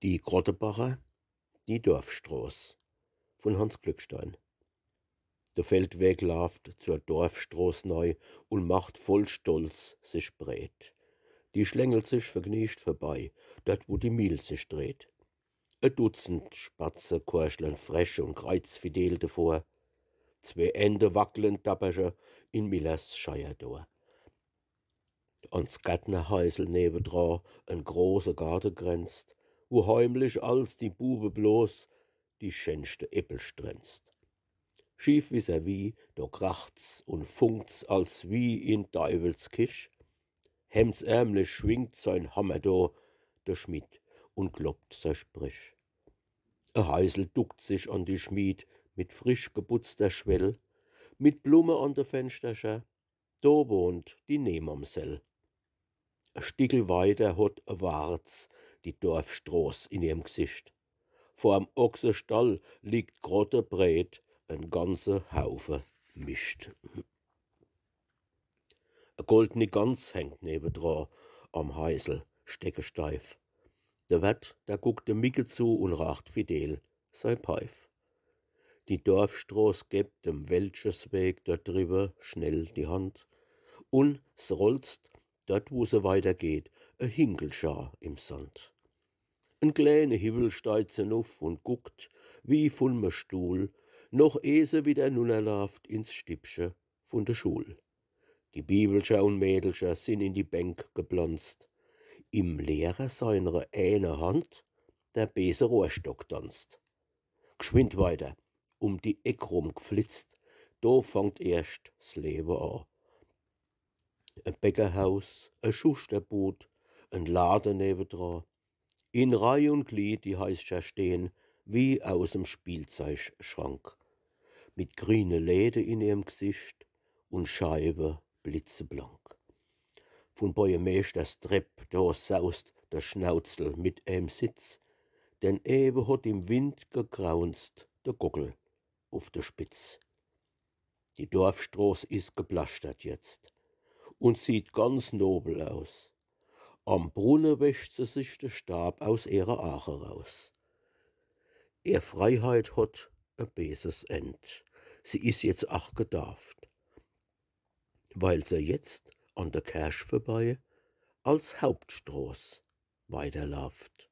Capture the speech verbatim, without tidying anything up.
Die Krottebacher, die Dorfstroß von Hanns Glückstein. De Feldweg laaft zur Dorfstroß nei un macht voll Stolz sich breet. Die schlängelt sich vergniecht vorbei, dort wo die Miel sich dreht. E Dutzend Spatze korschlern frech un kreizfidel devor. Zwee Ente wacklen dappercher in Millers Scheierdor. Ans Gärtnerheisel newedra en große Garte grenzt, wo heimlich als die Bube bloß die schänschte Äppel strenzt. Schief vis-à-vis, do kracht's un funkt's als wie in Deiwels Kich. Hemdsärmlich schwingt sein Hammer do, de Schmied, un kloppt sei Sprich. E Heisel duckt sich an die Schmied mit frisch geputzter Schwell, mit Blumme an de Fenstercher, do wohnt die Neemamsell. E Stickel weiter hot e Warz die Dorfstroß in ihrem Gsicht. Vorm Ochsestall liegt grottebreet en ganze Haufe Mischt. E goldni Gans hängt newedra am Heisel steckesteif. De Wert, der guckt de Micke zu un raacht fidel sei Peif. Die Dorfstroß gebt dem Wäldchesweg dort driwwe schnell die Hand, un s rolzt, dort wo se weitergeht, e Hinkelschar im Sand. En kleene Hiwwel steigt se nuff un guckt, wie vun me Stuhl, noch eh se wieder nunnerlaaft ins Stippche vun de Schul. Die Biwwelcher un Mädelcher sin in die Bänk geplanzt. Im Lehrer seinre eene Hand der beese Rohrstock tanzt. Gschwind weiter, um die Eck rum gflitzt, do fangt erscht s Lewe a. E Bäckerhaus, e Schusterbud, en Lade newedra. In Reih un Glied die Heischer stehn wie aus em Spielzeugschrank, mit griene Läde in ihrem Gsicht un Scheibe blitzeblank. Vun Bojemeeschters Trepp, do saust de Schnauzel mit em Sitz, denn ewe hot im Wind gekraunzt de Gockel uf de Spitz. Die Dorfstroß is geplastert jetzt un sieht ganz nobel aus. Am Brunne wäscht se sich de Staab aus ihre Aache raus. Ehr Freiheit hot e beeses End. Sie is jetzt ach gedaaft, weil se jetzt an de Kerch vorbei als Hauptstroß weiterlaaft.